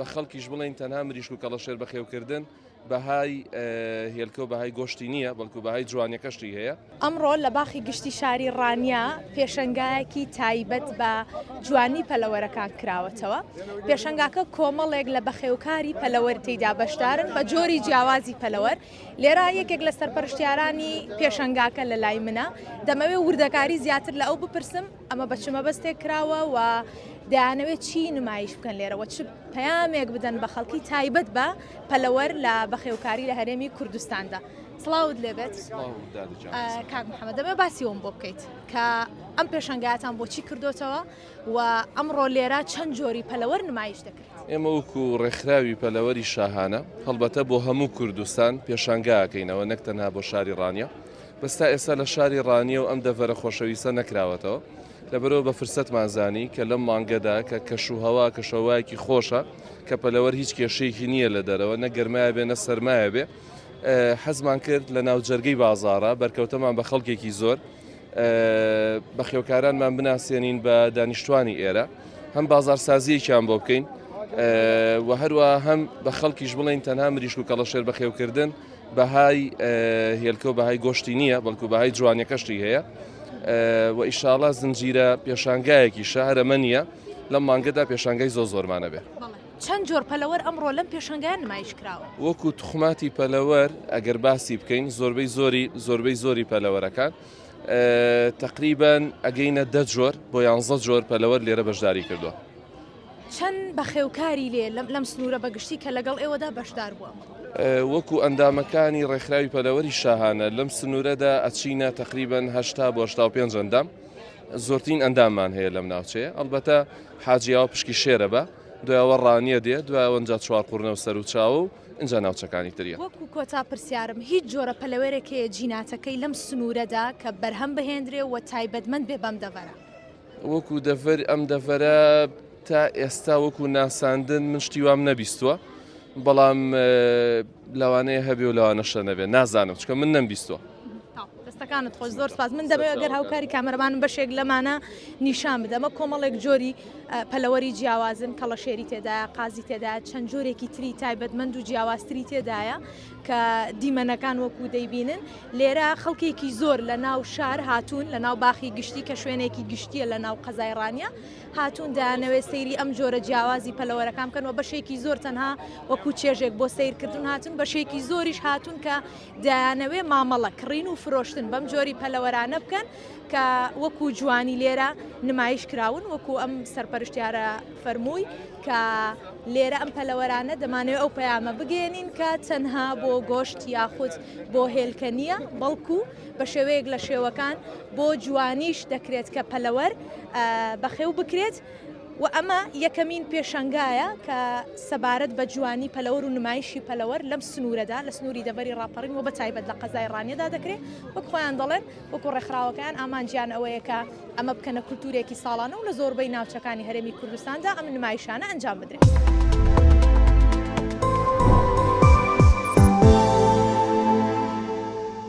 بە خەڵکیش بڵێین تەنها مریشک و کەڵەشێر بەخێوکردن بەهای هێلکە و بەهای گۆشتی نییە، بەڵکو بەهای جوانیەکەشی هەیە. ئەمڕۆ لە باخی گشتی شاری ڕانیە پێشەنگایەکی تایبەت بە جوانی پەلەوەرەکان کراوەتەوە. پێشەنگاکە کۆمەڵێک لە بەخێوکاری پەلەوەر تێیدا بەشدارن بە جۆری جیاوازی پەلەوەر. لێرە یەکێک لە سەرپەرشتیارانی پێشەنگاکە لە لای منە. دەمەوێت وردەکاری زیاتر لە ئەو بپرسم ئەمە بە چ مەبەستێک کراوە و دەیانەوێت چی نمایش بکەن لێرە و چ پەیامێک بدەن بە خەڵکی تایبەت بە پەلەوەر لە بەخێوکاری لە هەرێمی کوردستاندا. سڵاوت لێبێت کاک محەممەد دەمەوێت باسی ئەوم بۆ بکەیت کە ئەم پێشەنگایەتان بۆچی کردوتەوە و ئەمڕۆ لێرە چەند جۆری پەلەوەر نمایش دەکرێت. ئێمە وەکو ڕێکخراوی پەلەوەری شاهانە هەڵبەتە بۆ هەموو کوردستان پێشانگاکەینەوە نەک تەنها بۆ شاری ڕانیە بەس تا ئێستا لە شاری ڕانیە و ئەم دەڤەرە خۆشەویستە نەکراوەتەوە لەبەرئەوە بە فرسەتمان زانی کە لەم مانگەدا کە کەش و هەوا کەشوهەوایەکی خۆشە کە پەلەوەر هیچ کێشەیەکی نییە لە دەرەوە نە گەرمایە بێ نە سەرمایە بێ حەزمان کرد لە ناوجەرگەی بازاڕە بەرکەوتەمان بە خەڵکێکی زۆر بەخێوکارانمان بناسێنین بە دانیشتوانی ئێرە هەم بازارسازیەکیان بۆ بکەین و هەروە هەم بە خەڵکیش بڵین تەنها مریشک و کەڵەشێر بەخێوکردن بەهای هێلکە و بەهای گۆشتی نییە بەڵکو بەهای جوانیەکەشتی هەیە و ئیشاڵا زنجیرە پێشانگایەکیشە هەرەمە نییە لەم مانگەدا پێشانگای زۆر زۆرمانە بێ. چەند جۆر پەلەوەر ئەمڕۆ لەم پێشانگایە نمایش کراوە؟ وەکو توخماتی پەلەوەر ئەگەر باسی بکەین زۆربەی زۆری زۆربەی زۆری پەلەوەرەکان تقریبان ئەگەینە دە جۆر بۆ یانزە جۆر پەلەوەر لێرە بەشداری کردووە. چەند بەخێوکاری لێ لەم سنوورە بەگشتی کە لەگەڵ ئێوەدا بەشدار بووە؟ وەکو ئەندامەکانی ڕێکخراوی پەلەوەری شاهانە لەم سنوورەدا ئەچینە تقریبان 80 بۆ 85 ئەندام زۆرترین ئەنداممان هەیە لەم ناوچەیە ئەلبەتە حاجیاوە پشکی شێرە بە دوایەوە ڕانیە دێ دوایەوە ئینجا چوارقوڕنە و سەروچاوە و ئینجا ناوچەکانی تریە. وەکو کۆتا پرسیارم هیچ جۆرە پەلەوەرێک هەیە جیناتەکەی لەم سنوورەدا کە بەرهەم بهێندرێ و تایبەتمەند بێ بەم دەڤەرە؟ وەکو دەڤەر ئەم دەڤەرە تا ئێستا وەکو ناساندن من شتی وام نەبیستووە بەڵام لەوانەیە هەبێ و لەوانەشە نەبێ نازانم چکە من نەمبیستووە. دەستەکانت خۆش زۆر سپاس من دەمەوێت گەر هاوکاری کامەرەمانم بەشێک لەمانە نیشان بدەمە کۆمەڵێک جۆری پەلەوەری جیاوازن کەڵەشێری تێدایە قازی تێدا چەند جۆرێکی تری تایبەتمەند و جیاوازتری تێدایە کە دیمەنەکان وەکو دەیبینن لێرە خەڵکێکی زۆر لە ناو شار هاتوون لە ناو باخی گشتی کە شوێنێکی گشتیە لە ناو قەزای ڕانیە هاتوون دەیانەوێت سەیری ئەم جۆرە جیاوازی پەلەوەرەکان بکەن و بەشێکی زۆر تەنها وەکو چێژێک بۆ سەیرکردن هاتوون بەشێکی زۆریش هاتوون کە دەیانەوێت مامەڵە کڕین و فرۆشتن بەم جۆری پەلەوەرانە بکەن کە وەکو جوانی لێرە نمایش کراون وەکو ئەم سەرپەرشتیارە فەرمووی کە لێرە ئەم پەلەوەرانە دەمانەوێت ئەو پەیامە بگەیەنین کە تەنها بۆ گۆشت یاخود بۆ هێلکە نییە بەڵکو بە شێوەیەک لە شێوەکان بۆ جوانیش دەکرێت کە پەلەوەر بەخێو بکرێت و ئەمە یەکەمین پێشەنگایە کە سەبارەت بە جوانی پەلەوەر و نمایشی پەلەوەر لەم سنوورەدا لە سنووری دەڤەری ڕاپەڕین و بە تایبەت لە قەزای ڕانیەدا دەکرێت وەک خۆیان دەڵێن وەکو ڕێکخراوەکەیان ئامانجیان ئەوەیە کە ئەمە بکەنە کولتوورێکی ساڵانە و لە زۆربەی ناوچەکانی هەرێمی کوردستاندا ئەم نمایشانە ئەنجام بدرێت.